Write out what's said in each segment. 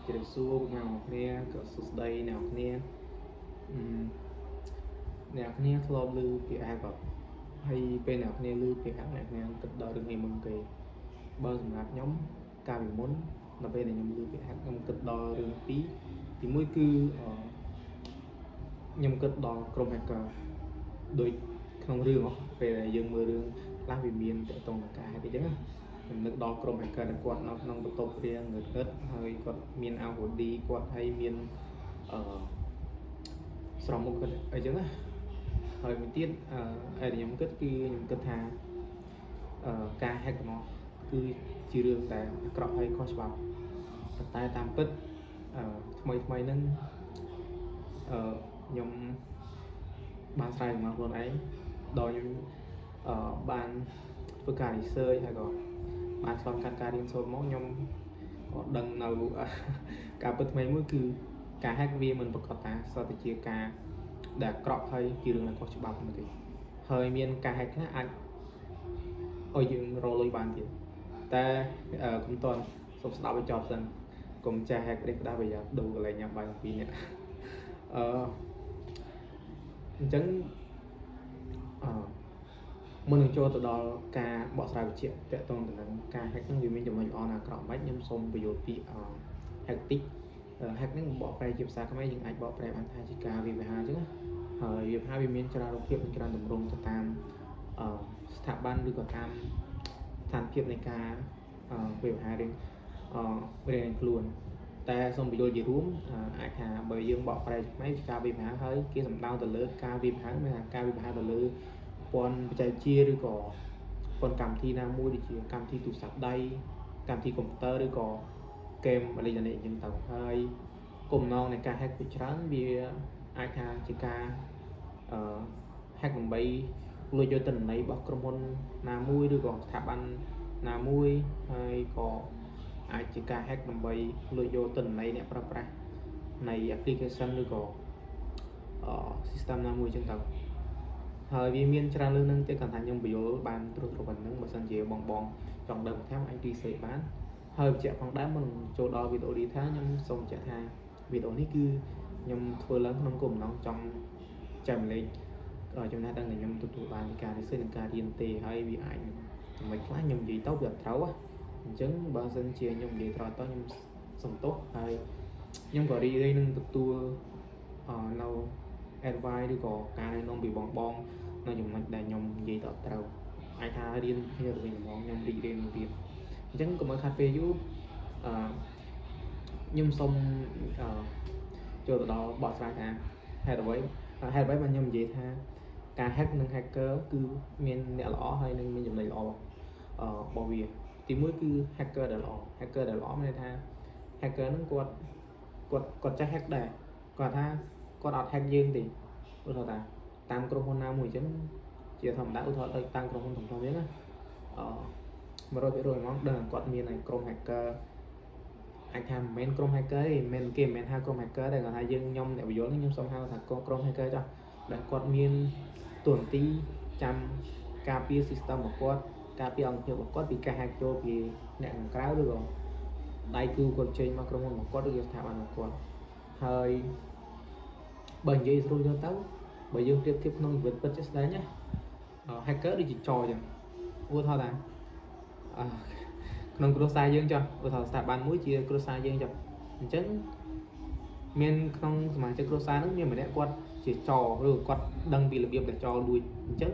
ជម្រាបសួរពុកម៉ែបងប្អូនគ្នាក៏សួស្តីអ្នកនរគ្នាអឺអ្នកនរគ្នាធ្លាប់ឮពាក្យ hack អត់ហើយពេលអ្នកនរគ្នាឮពាក្យ hack អ្នកនរគ្នាគិតដល់រឿងអីមុនគេបើសម្រាប់ខ្ញុំកាលពីមុនដល់ពេលដែលខ្ញុំឮពាក្យ hack ខ្ញុំគិតដល់រឿងពីរទីមួយគឺខ្ញុំគិតដល់ក្រុម hacker ដូចក្នុងរឿងហ៎ពេលដែលយើងមើលរឿងខ្លះវាមានតកតងនឹងការ hack អញ្ចឹងណាខ្ញុំនឹកដល់ក្រុម hacker ដែលគាត់នៅក្នុងបន្ទប់រៀងងឹតងឹតហើយគាត់មានអាវ hoodie គាត់ហើយមានអឺស្រោមមុខគាត់អីចឹងណាហើយមួយទៀតអឺដែលខ្ញុំគិតគឺខ្ញុំគិតថាការ hack ទាំងអស់គឺជារឿងដែលអាក្រក់ហើយខុសច្បាប់ប៉ុន្តែតាមពិតថ្មីថ្មីហ្នឹងខ្ញុំបានស្រាវជ្រាវខ្លួនឯងដល់ខ្ញុំបានធ្វើការ research ហើយក៏បានឆ្លងកាត់ការរៀនសូត្រមកខ្ញុំក៏ដឹងនៅ ការពិតថ្មីមួយគឺការ hack វាមិនប្រកាសថាសត្វតែជាការដែលអាក្រក់ហើយជារឿងដែលខុសច្បាប់នោះទេហើយមានការ hack ខ្លះអាចឲ្យយើងរកលុយបានទៀតតែកុំតន់សូមស្ដាប់ឲ្យចប់សិនកុំចេះ hack នេះផ្ដាស់ប្រយ័ត្នដូរកន្លែងញ៉ាំបាយទាំងពីរនាក់អឺអញ្ចឹងអឺមុននឹងចូលទៅដល់ការបកស្រាយវិជ្ជាតកតងទៅនឹងការ hack ហ្នឹងវាមានចំណុចល្អណាស់អាក្រក់មិនខ្ញុំសូមបញ្យល់ពីhack តិច hack ហ្នឹងបកប្រែជាភាសាខ្មែរយើងអាចបកប្រែបានថាជាការវាយប្រហារអញ្ចឹងណាហើយវាយប្រហារវាមានច្រើនរូបភាពនិងច្រើនទម្រង់ទៅតាមស្ថាប័នឬក៏តាមស្ថានភាពនៃការវាយប្រហាររៀងខ្លួនតែសូមបញ្យល់ជារួមអាចថាបើយើងបកប្រែជាខ្មែរជាការវាយប្រហារហើយគេសំដៅទៅលើការវាយប្រហារមានថាការវាយប្រហារទៅលើព័ន្ធបច្ចេកវិទ្យាឬក៏ព័ន្ធកម្មវិធីណាមួយដូចជាកម្មវិធីទូរស័ព្ទដៃកម្មវិធីកុំព្យូទ័រឬក៏ហ្គេមអីយ៉ាងនេះអញ្ចឹងទៅហើយគោលបំណងនៃការ hack ពីច្រើនវាអាចថាជាការhack ដើម្បីលួចយកទិន្នន័យរបស់ក្រុមហ៊ុនណាមួយឬក៏ស្ថាប័នណាមួយហើយក៏អាចជាការ hack ដើម្បីលួចយកទិន្នន័យអ្នកប្រើប្រាស់នៃ application ឬក៏system ណាមួយអញ្ចឹងទៅហើយវាមានច្រើនលើសនឹងទៀតគាត់ថាខ្ញុំបញ្យល់បានត្រួសត្រាប៉ុណ្ណឹងបើសិនជាបងបងចង់ដឹងបន្ថែមអាច research បានហើយបញ្ជាក់ផងដែរមុននឹងចូលដល់វីដេអូនេះថាខ្ញុំសូមបញ្ជាក់ថាវីដេអូនេះគឺខ្ញុំធ្វើឡើងក្នុងគោលបំណងចង់ចែករំលែកចំណេះដឹងដែលខ្ញុំទទួលបានពីការ research និងការរៀនទេហើយវាអាចចំណុចខ្លះខ្ញុំនិយាយទៅវាអត់ត្រូវអញ្ចឹងបើសិនជាខ្ញុំនិយាយត្រូវទៅខ្ញុំសុំទោសហើយខ្ញុំក៏រីករាយនឹងទទួលនៅ advice ឬក៏ការណែនាំពីបងបងនៅចំណុចដែលខ្ញុំនិយាយទៅអត់ត្រូវអាចថារៀនគ្នាទៅវិញហ្មងខ្ញុំរីករាយនឹងរៀនអញ្ចឹងកុំឲ្យខាត់ពេលយូរខ្ញុំសូមចូលទៅដល់បកស្រាយថាហេតុអ្វីបានខ្ញុំនិយាយថាការ hack និង hacker គឺមានអ្នកល្អហើយនិងមានចំណុចល្អរបស់វាទីមួយគឺ hacker ដែលល្អ hacker ដែលល្អមានន័យថា hacker ហ្នឹងគាត់គាត់គាត់ចេះ hack ដែរគាត់ថាគាត់អត់ hack យើងទេឧទាហរណ៍ថាតាមក្រុមហ៊ុនណាមួយអញ្ចឹងជាធម្មតាឧទាហរណ៍ដូចតាមក្រុមហ៊ុនធំៗអញ្ចឹងណា100%ហ្មងដឹងគាត់មានឯក្រុម hacker អាចថាមិនមែនក្រុម hacker ទេមិនមែនគេមិនមែនហៅក្រុម hacker ទេគាត់ថាយើងខ្ញុំអ្នកបញ្យល់នេះខ្ញុំសូមហៅថាក្រុម hacker ចុះដែលគាត់មានតួនាទីចាំការពារ system របស់គាត់ការពារអង្គភាពរបស់គាត់ពីការ hack ចូលពីអ្នកខាងក្រៅឬក៏ដៃគូគាត់ចេញមកក្រុមហ៊ុនរបស់គាត់ឬក៏ស្ថាប័នរបស់គាត់ហើយបើនិយាយស្រួលយល់ទៅបើយើងប្រៀបធៀបក្នុងជីវិតពិតជាក់ស្ដែងណា hacker ដូចជាចរចឹងឧទាហរណ៍ថាក្នុងគ្រួសារយើងចុះឧទាហរណ៍ស្ថាប័នមួយជាគ្រួសារយើងចុះអញ្ចឹងមានក្នុងសមាជិកគ្រួសារហ្នឹងមានម្នាក់គាត់ជាចរឬគាត់ដឹងពីរបៀបដែលចរលួចអញ្ចឹង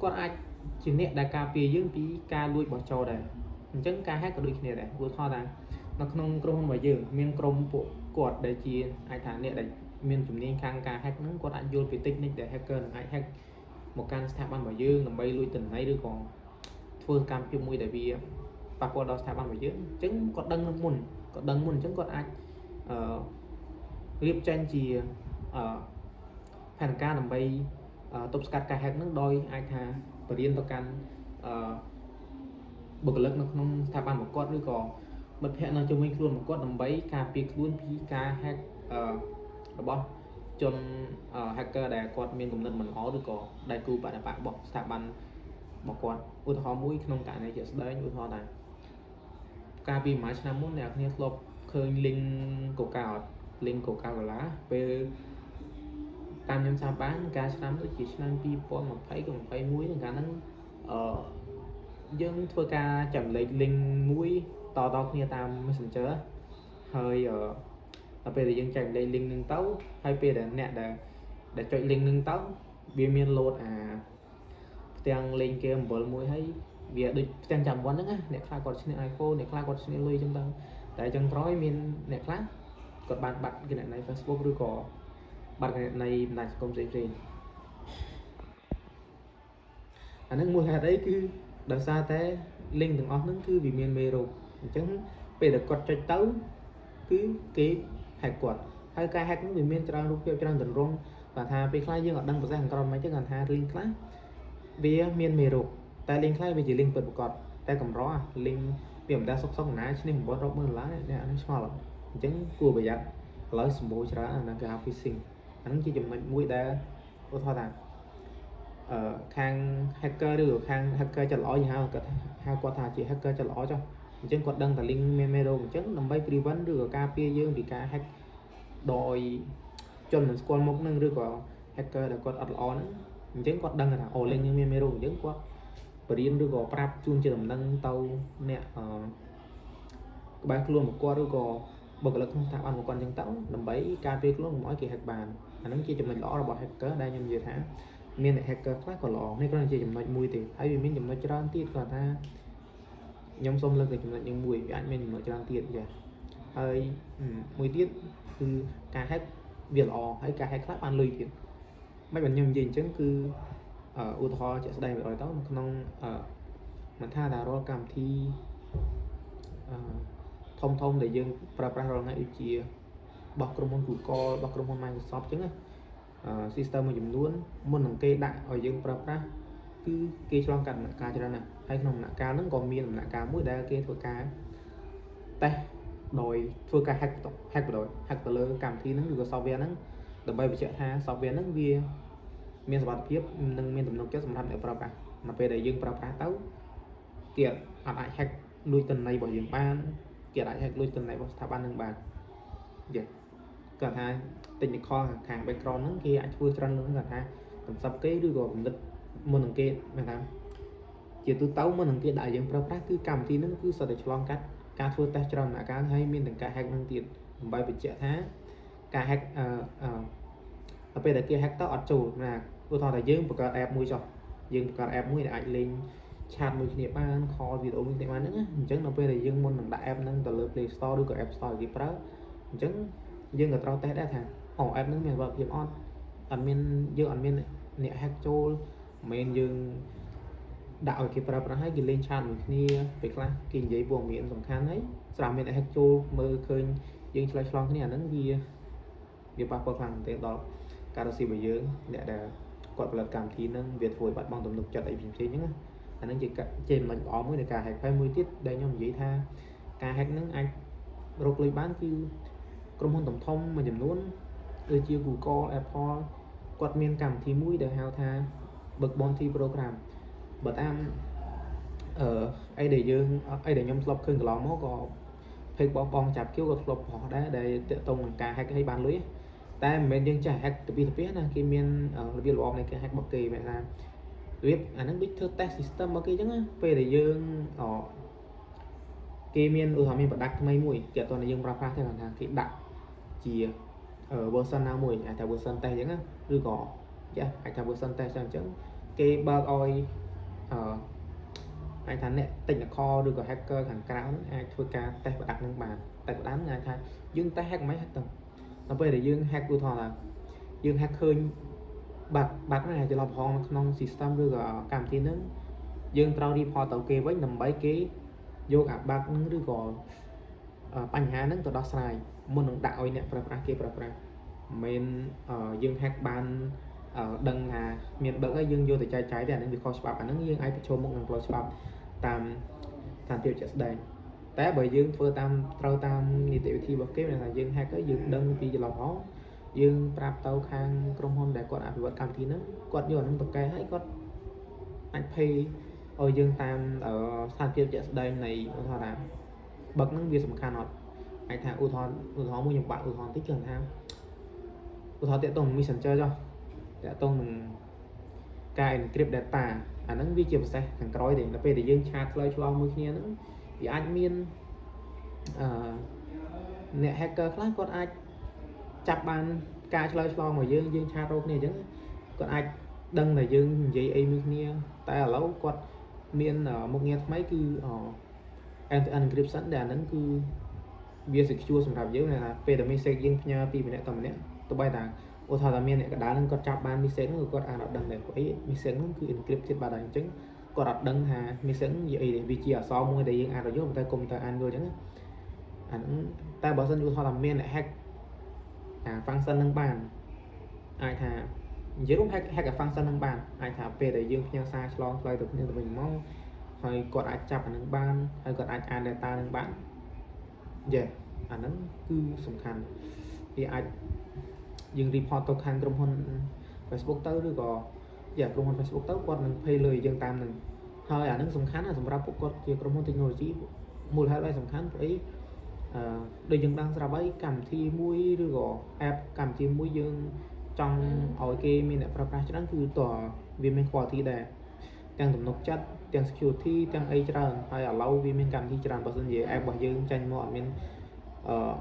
គាត់អាចជាអ្នកដែលការពារយើងពីការលួចរបស់ចរដែរអញ្ចឹងការ hack ក៏ដូចគ្នាដែរឧទាហរណ៍ថានៅក្នុងក្រុមហ៊ុនរបស់យើងមានក្រុមពួកគាត់ដែលជាអាចថាអ្នកដែលមានជំនាញខាងការ hack ហ្នឹងគាត់អាចយល់ពី technique ដែល hacker នឹងអាច hack មកកាន់ស្ថាប័នរបស់យើងដើម្បីលួចទិន្នន័យឬក៏ធ្វើកម្មភាពមួយដែលវាប៉ះពាល់ដល់ស្ថាប័នរបស់យើងអញ្ចឹងគាត់ដឹងមុនគាត់ដឹងមុនអញ្ចឹងគាត់អាចរៀបចេញជាផែនការដើម្បីទប់ស្កាត់ការ hack ហ្នឹងដោយអាចថាបរៀនទៅកាន់បុគ្គលិកនៅក្នុងស្ថាប័នរបស់គាត់ឬក៏មិត្តភ័ក្តិនៅជុំវិញខ្លួនរបស់គាត់ដើម្បីការពារខ្លួនពីការ hack របស់ជន hacker ដែលគាត់មានគំនិតមិនល្អឬក៏ដៃគូបដិបក្ខរបស់ស្ថាប័នរបស់គាត់ឧទាហរណ៍មួយក្នុងករណីជាក់ស្ដែងឧទាហរណ៍ថាកាលពីមួយឆ្នាំមុនអ្នកគ្នាធ្លាប់ ឃើញ link កូកាអត់ link Coca Cola ពេលតាមខ្ញុំសាបានការឆ្នាំដូចជាឆ្នាំ2020ក៏21ហ្នឹងកាលហ្នឹងអឺយើងធ្វើការចាំលេខ link មួយតតគ្នាតាម Messenger ហើយអឺដល់ពេលដែលយើងចែកលេខ link ហ្នឹងទៅហើយពេលដែលអ្នកដែលចុច link ហ្នឹងទៅវាមាន load អាផ្ទាំងលេងគេអំបិលមួយហើយវាដូចផ្ទាំងចាំវ័នហ្នឹងណាអ្នកខ្លះគាត់ឈ្នះ iPhone អ្នកខ្លះគាត់ឈ្នះលុយអញ្ចឹងទៅតែចុងក្រោយមានអ្នកខ្លះគាត់បានបាត់គណនី Facebook ឬក៏បាត់គណនីបណ្ដាញសង្គមផ្សេងផ្សេងអាហ្នឹងមូលហេតុអីគឺដោយសារតែ link ទាំងអស់ហ្នឹងគឺវាមានមេរោគអញ្ចឹងពេលដែលគាត់ចុចទៅគឺគេ hack គាត់ហើយការ hack ហ្នឹងវាមានច្រើនរូបភាពច្រើនទម្រង់គាត់ថាពេលខ្លះយើងអត់ដឹងប្រសេសខាងក្រោមមិនទេគាត់ថា link ខ្លះវាមានមេរោគតែ link ខ្លះវាជា link ពិតប្រាកដតែកម្រអា link វាមិនដែលសុកសុកណាឈ្នះ9រាប់ម៉ឺនដុល្លារអ្នកនេះឆ្ងល់អញ្ចឹងគួរប្រយ័ត្នឥឡូវសម្បូរច្រើនអាហ្នឹងគេហៅ phishing អាហ្នឹងជាចំណុចមួយដែលឧទាហរណ៍ថាអឺខាង hacker ឬក៏ខាង hacker ចិត្តល្អយើងហៅគាត់ហៅគាត់ថាជា hacker ចិត្តល្អចុះអញ្ចឹងគាត់ដឹងតែ link មានមេរោគអញ្ចឹងដើម្បី prevent ឬក៏ការពារយើងពីការ hack ដោយជនមិនស្គាល់មុខនឹងឬក៏ hacker ដែលគាត់អត់ល្អហ្នឹងអញ្ចឹងគាត់ដឹងថាអូ link នឹងមានមេរោគអញ្ចឹងគាត់បរៀនឬក៏ប្រាប់ជូនជាដំណឹងទៅអ្នកអឺក្បែរខ្លួនរបស់គាត់ឬក៏បុគ្គលិកក្នុងស្ថាប័នរបស់គាត់អញ្ចឹងទៅដើម្បីការពារខ្លួនកុំឲ្យគេ hack បានអាហ្នឹងជាចំណុចល្អរបស់ hacker ដែលខ្ញុំនិយាយថាមានអ្នក hacker ខ្លះក៏ល្អនេះគ្រាន់តែជាចំណុចមួយទេហើយវាមានចំណុចច្រើនទៀតគាត់ថាខ្ញុំសូមលើកតែចំណុចនេះមួយវាអាចមានចំណុចច្រើនទៀតចាហើយមួយទៀតគឺការ hack វាល្អហើយការ hack ខ្លះបានលុយទៀតមិនបានខ្ញុំនិយាយអញ្ចឹងគឺឧទាហរណ៍ជាក់ស្ដែងទៅនៅក្នុងអឺមិនថាតែរាល់កម្មវិធីអឺធំធំដែលយើងប្រើប្រាស់រាល់ថ្ងៃដូចជារបស់ក្រុមហ៊ុន Google របស់ក្រុមហ៊ុន Microsoft អញ្ចឹងណាអឺ system មួយចំនួនមុននឹងគេដាក់ឲ្យយើងប្រើប្រាស់គឺគេឆ្លងកាត់ដំណាក់កាលច្រើនណាស់ហើយក្នុងដំណាក់កាលហ្នឹងក៏មានដំណាក់កាលមួយដែលគេធ្វើការតេស្តដោយធ្វើការ hack hack ទៅ hack ទៅលើកម្មវិធីហ្នឹងឬក៏ software ហ្នឹងដើម្បីបញ្ជាក់ថា software ហ្នឹងវាមានសុវត្ថិភាពនិងមានទំនុកចិត្តសម្រាប់អ្នកប្រើប្រាស់នៅពេលដែលយើងប្រើប្រាស់ទៅគេអត់អាច hack លួចទិន្នន័យរបស់យើងបានគេអាច hack លួចទិន្នន័យរបស់ស្ថាប័នហ្នឹងបានយេគាត់ថា technical ខាង background ហ្នឹងគេអាចធ្វើច្រើនលើគាត់ថា concept គេឬក៏គំនិតមុននឹងគេមានថាជាទូទៅមុននឹងគេដាក់យើងប្រើប្រាស់គឺកម្មវិធីហ្នឹងគឺសុទ្ធតែឆ្លងកាត់ការធ្វើតេស្តច្រើនដំណាក់កាលហើយមានទាំងការ hack ហ្នឹងទៀតដើម្បីបញ្ជាក់ថាការ hack អឺអឺដល់ពេលដែលគេ hack ទៅអត់ចូលណាឧទាហរណ៍ថាយើងបង្កើត app មួយចុះយើងបង្កើត app មួយដែលអាចលេង chat មួយគ្នាបាន call វីដេអូមួយគ្នាបានហ្នឹងណាអញ្ចឹងដល់ពេលដែលយើងមុននឹងដាក់ app ហ្នឹងទៅលើ Play Store ឬក៏ App Store ឲ្យគេប្រើអញ្ចឹងយើងក៏ត្រូវតេស្តដែរថាអូ app ហ្នឹងមានសុវត្ថិភាពអត់អត់មានយើងអត់មានអ្នក hack ចូលមិនមែនយើងដាក់ឲ្យគេប្រើប្រាស់ហើយគេលេង chat មួយគ្នាពេលខ្លះគេនិយាយព័ត៌មានសំខាន់ហើយស្រាប់មានអ្នក hack ចូលមើលឃើញយើងឆ្លើយឆ្លងគ្នាអាហ្នឹងវាវាប៉ះពាល់ខ្លាំងមែនទែនដល់ការរកស៊ីរបស់យើងអ្នកដែលគាត់ផលិតកម្មវិធីហ្នឹងវាធ្វើឲ្យបាត់បង់ទំនុកចិត្តអីផ្សេងៗហ្នឹងណាអាហ្នឹងជាជាចំណុចល្អមួយនៃការ hack ហើយមួយទៀតដែលខ្ញុំនិយាយថាការ hack ហ្នឹងអាចរកលុយបានគឺក្រុមហ៊ុនធំធំមួយចំនួនដូចជា Google Apple គាត់មានកម្មវិធីមួយដែលហៅថា Bug Bounty Program បើតាមអឺអីដែលយើងអីដែលខ្ញុំធ្លាប់ឃើញកន្លងមកក៏ page បងបងចាប់គៀវក៏ធ្លាប់ផុសដែរដែលតាក់ទងនឹងការ hack ឲ្យបានលុយតែមិនមែនយើងចេះ hack ទៅពីទៅពីណាគេមានរបៀបរបបនៃការ hack របស់គេមែនថារបៀបអាហ្នឹងដូចធ្វើ test system របស់គេអញ្ចឹងណាពេលដែលយើងអគេមានឧទាហរណ៍មាន product ថ្មីមួយគេអត់ទាន់ឲ្យយើងប្រើប្រាស់ទេគាត់ថាគេដាក់ជា version ណាមួយអាចថា version test អញ្ចឹងណាឬក៏យ៉ាអាចថា version test អញ្ចឹងគេបើកឲ្យអឺអាចថាអ្នក technical ឬក៏ hacker ខាងក្រៅហ្នឹងអាចធ្វើការ test product ហ្នឹងបានតែ product ហ្នឹងអាចថាយើង test hack មិន hack ទៅដល់ពេលដែលយើង hack ឧទាហរណ៍ថាយើង hack ឃើញបាក់បាក់ហ្នឹងអាចចន្លោះប្រហោងនៅក្នុង system ឬក៏កម្មវិធីហ្នឹងយើងត្រូវ report ទៅគេវិញដើម្បីគេយកអា bug ហ្នឹងឬក៏បញ្ហាហ្នឹងទៅដោះស្រាយមុននឹងដាក់ឲ្យអ្នកប្រើប្រាស់គេប្រើប្រាស់មិនមែនយើង hack បានដឹងថាមាន bug ហើយយើងយកទៅចែកចាយទេអាហ្នឹងវាខុសច្បាប់អាហ្នឹងយើងអាចប្រឈមមុខនឹងផ្លូវច្បាប់តាមស្ថានភាពជាក់ស្ដែងតែបើយើងធ្វើតាមត្រូវតាមនីតិវិធីរបស់គេមានថាយើង hack ហើយយើងដឹងពីចន្លោះផងយើងប្រាប់ទៅខាងក្រុមហ៊ុនដែលគាត់អភិវឌ្ឍកម្មវិធីហ្នឹងគាត់យកអាហ្នឹងទៅកែហើយគាត់អាច pay ឲ្យយើងតាមស្ថានភាពជាក់ស្ដែងនៃឧទាហរណ៍ថា bug ហ្នឹងវាសំខាន់អត់ អាចថាឧទាហរណ៍ឧទាហរណ៍មួយខ្ញុំបាក់ឧទាហរណ៍តិចគឺថាឧទាហរណ៍តាក់ទងនឹង Messenger ចុះតាក់ទងនឹងការ encrypt data អាហ្នឹងវាជាពិសេសខាងក្រោយទេដល់ពេលដែលយើង chat ឆ្លើយឆ្លងមួយគ្នាហ្នឹងវាអាចមានអឺអ្នក hacker ខ្លះគាត់អាចចាប់បានការឆ្លើយឆ្លងរបស់យើងយើង chat រកគ្នាអញ្ចឹងគាត់អាចដឹងថាយើងនិយាយអីមួយគ្នាតែឥឡូវគាត់មានមុខងារថ្មីគឺ end to end encryption ដែលអាហ្នឹងគឺវា secure សម្រាប់យើងថាពេលដែល message យើងផ្ញើពីម្នាក់ទៅម្នាក់ទោះបីថាឧទាហរណ៍ថាមានអ្នកកណ្ដាលហ្នឹងគាត់ចាប់បាន message ហ្នឹងគាត់អានអត់ដឹងដែរព្រោះអី message ហ្នឹងគឺ encrypted បាត់ហើយអញ្ចឹងគាត់អត់ដឹងថា message ហ្នឹងនិយាយអីទេវាជាអក្សរមួយដែលយើងអានអត់យល់ប៉ុន្តែកុំព្យូទ័រអានយល់អញ្ចឹងអាហ្នឹងតែបើសិនឧទាហរណ៍ថាមានអ្នក hack អា function ហ្នឹងបានអាចថានិយាយរួម hack hack អា function ហ្នឹងបានអាចថាពេលដែលយើងផ្ញើសារឆ្លងឆ្លើយទៅគ្នាទៅវិញមកហើយគាត់អាចចាប់អាហ្នឹងបានហើយគាត់អាចអាន data ហ្នឹងបានយេអាហ្នឹងគឺសំខាន់វាអាចយើង report ទៅខាងក្រុមហ៊ុន Facebook ទៅឬក៏យ៉ាក្រុមហ៊ុន Facebook ទៅគាត់នឹង pay លុយយើងតាមនឹងហើយអាហ្នឹងសំខាន់ណាស់សម្រាប់ពួកគាត់ជាក្រុមហ៊ុន technology មូលហេតុអីសំខាន់ព្រោះអីអឺដូចយើងដឹងស្រាប់ហើយកម្មវិធីមួយឬក៏ app កម្មវិធីមួយយើងចង់ឲ្យគេមានអ្នកប្រើប្រាស់ច្រើនគឺតើវាមាន quality ដែរទាំងទំនុកចិត្តទាំង security ទាំងអីច្រើនហើយឥឡូវវាមានកម្មវិធីច្រើនបើសិនជា app របស់យើងចាញ់មកអត់មានអឺ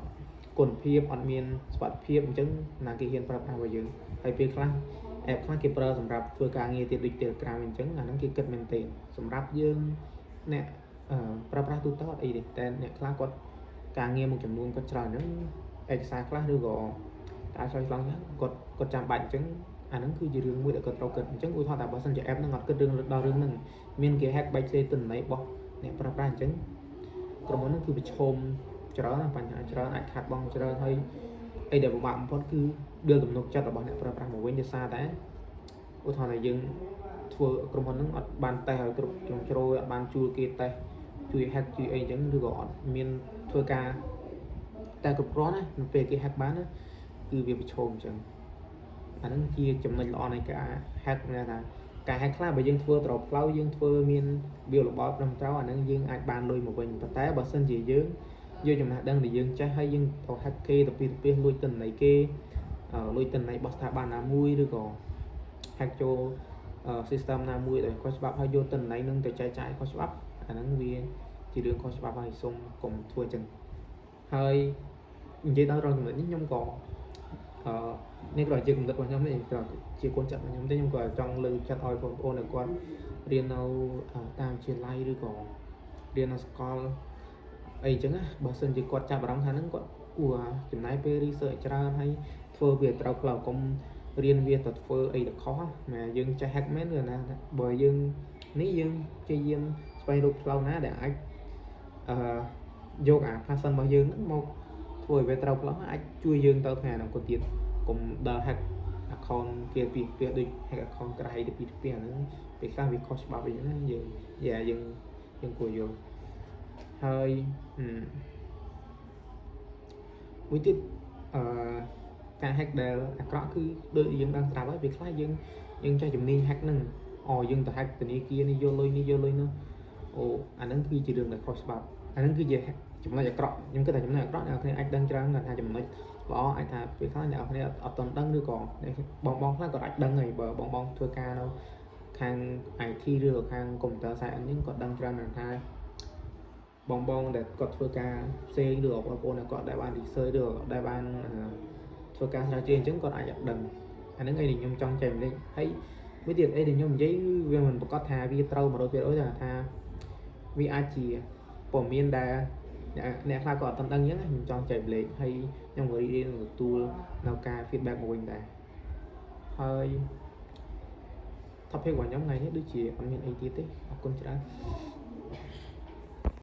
គុណភាពអត់មានសុវត្ថិភាពអញ្ចឹងណាគេហ៊ានប្រើប្រាស់របស់យើងហើយពេលខ្លះ app ខ្លះគេប្រើសម្រាប់ធ្វើការងារទៀតដូច Telegram អញ្ចឹងអាហ្នឹងគេគិតមែនទែនសម្រាប់យើងអ្នកអឺប្រើប្រាស់ទូទៅអត់អីទេតែអ្នកខ្លះគាត់ការងារមួយចំនួនគាត់ច្រើនអញ្ចឹងឯកសារខ្លះឬក៏ការឆ្លើយឆ្លងហ្នឹងគាត់គាត់ចាំបាច់អញ្ចឹងអាហ្នឹងគឺជារឿងមួយដែលគាត់ត្រូវគិតអញ្ចឹងឧទាហរណ៍ថាបើសិនជា app ហ្នឹងអត់គិតរឿងដល់រឿងហ្នឹងមានគេ hack បែកធ្លាយទិន្នន័យរបស់អ្នកប្រើប្រាស់អញ្ចឹងក្រុមហ៊ុនហ្នឹងគឺប្រឈមច្រើនណាស់បញ្ហាច្រើនអាចខាតបង់ច្រើនហើយអីដែលពិបាកបំផុតគឺ build ទំនុកចិត្តរបស់អ្នកប្រើប្រាស់មកវិញដោយសារតែឧទាហរណ៍ថាយើងធ្វើក្រុមហ៊ុនហ្នឹងអត់បានតេស្តឲ្យគ្រប់ជ្រុងជ្រោយអត់បានជួលគេតេស្តជួយ hack ជួយអីអញ្ចឹងឬក៏អត់មានធ្វើការតែគ្រប់គ្រាន់ណានៅពេលគេ hack បានណាគឺវាប្រឈមអញ្ចឹងអាហ្នឹងជាចំណុចល្អនៃការ hack មានថាការ hack ខ្លះបើយើងធ្វើត្រូវផ្លូវយើងធ្វើមានវារបបត្រឹមត្រូវអាហ្នឹងយើងអាចបានលុយមកវិញប៉ុន្តែបើសិនជាយើងយកចំណេះដឹងដែលយើងចេះហើយយើងទៅ hack គេទៅពីទៅពីលួចទិន្នន័យគេលួចទិន្នន័យរបស់ស្ថាប័នណាមួយឬក៏ hack ចូល system ណាមួយដែលខុសច្បាប់ហើយយកទិន្នន័យនឹងទៅចែកចាយខុសច្បាប់អាហ្នឹងវាជារឿងខុសច្បាប់ហើយសូមកុំធ្វើអញ្ចឹងហើយនិយាយដល់រងចំណុចនេះខ្ញុំក៏អឺនេះក៏ជាគំនិតរបស់ខ្ញុំនេះក៏ជាកូនចិត្តរបស់ខ្ញុំទេខ្ញុំក៏ចង់លើកចិត្តឲ្យបងប្អូនដែលគាត់រៀននៅតាមវិទ្យាល័យឬក៏រៀននៅសាកលអីចឹងណាបើសិនជាគាត់ចាប់អារម្មណ៍ថាហ្នឹងគាត់គួរចំណាយពេល research ច្រើនហើយធ្វើវាត្រូវផ្លូវកុំរៀនវាទៅធ្វើអីទៅខុសណាយើងចេះ hack មែនគឺណាបើយើងនេះយើងព្យាយាមស្វែងរកផ្លូវណាដែលអាចអឺយកអា passion របស់យើងហ្នឹងមកធ្វើឲ្យវាត្រូវផ្លូវអាចជួយយើងទៅថ្ងៃអនាគតទៀតកុំដើរ hack account គេពីពីដូច hack account ក្រៃទៅពីពីអាហ្នឹងពេលខ្លះវាខុសច្បាប់អីចឹងណាយើងយ៉ាយើងយើងគួរយល់ហើយមួយទៀតអឺការ hack ដែលអាក្រក់គឺដូចយើងដឹងស្រាប់ហើយពេលខ្លះយើងយើងចេះជំនាញ hack ហ្នឹងអូយើងទៅ hack ធនាគារនេះយកលុយនេះយកលុយនោះអូអាហ្នឹងគឺជារឿងដែលខុសច្បាប់អាហ្នឹងគឺជាចំណុចអាក្រក់ខ្ញុំគិតថាចំណុចអាក្រក់អ្នកគ្នាអាចដឹងច្រើនគាត់ថាចំណុចល្អអាចថាពេលខ្លះអ្នកគ្នាអត់ទាន់ដឹងឬក៏បងបងខ្លះគាត់អាចដឹងហើយបើបងបងធ្វើការនៅខាង IT ឬក៏ខាង computer science ហ្នឹងគាត់ដឹងច្រើនណាស់ថាបងបងដែលគាត់ធ្វើការផ្សេងឬក៏បងប្អូនដែលគាត់ដែលបាន research ឬក៏ដែលបានធ្វើការស្រាវជ្រាវអញ្ចឹងគាត់អាចអត់ដឹងអាហ្នឹងអីដែលខ្ញុំចង់ចែករំលែកហើយមួយទៀតអីដែលខ្ញុំនិយាយគឺវាមិនប្រកាសថាវាត្រូវ100%ទេថាវាអាចជាព័ត៌មានដែលអ្នកអ្នកខ្លះក៏អត់ទាន់ដឹងអញ្ចឹងខ្ញុំចង់ចែករំលែកហើយខ្ញុំក៏រីករាយនឹងទទួលនៅការ feedback មកវិញដែរហើយ topic របស់ខ្ញុំថ្ងៃនេះដូចជាអត់មានអីទៀតទេអរគុណច្រើន។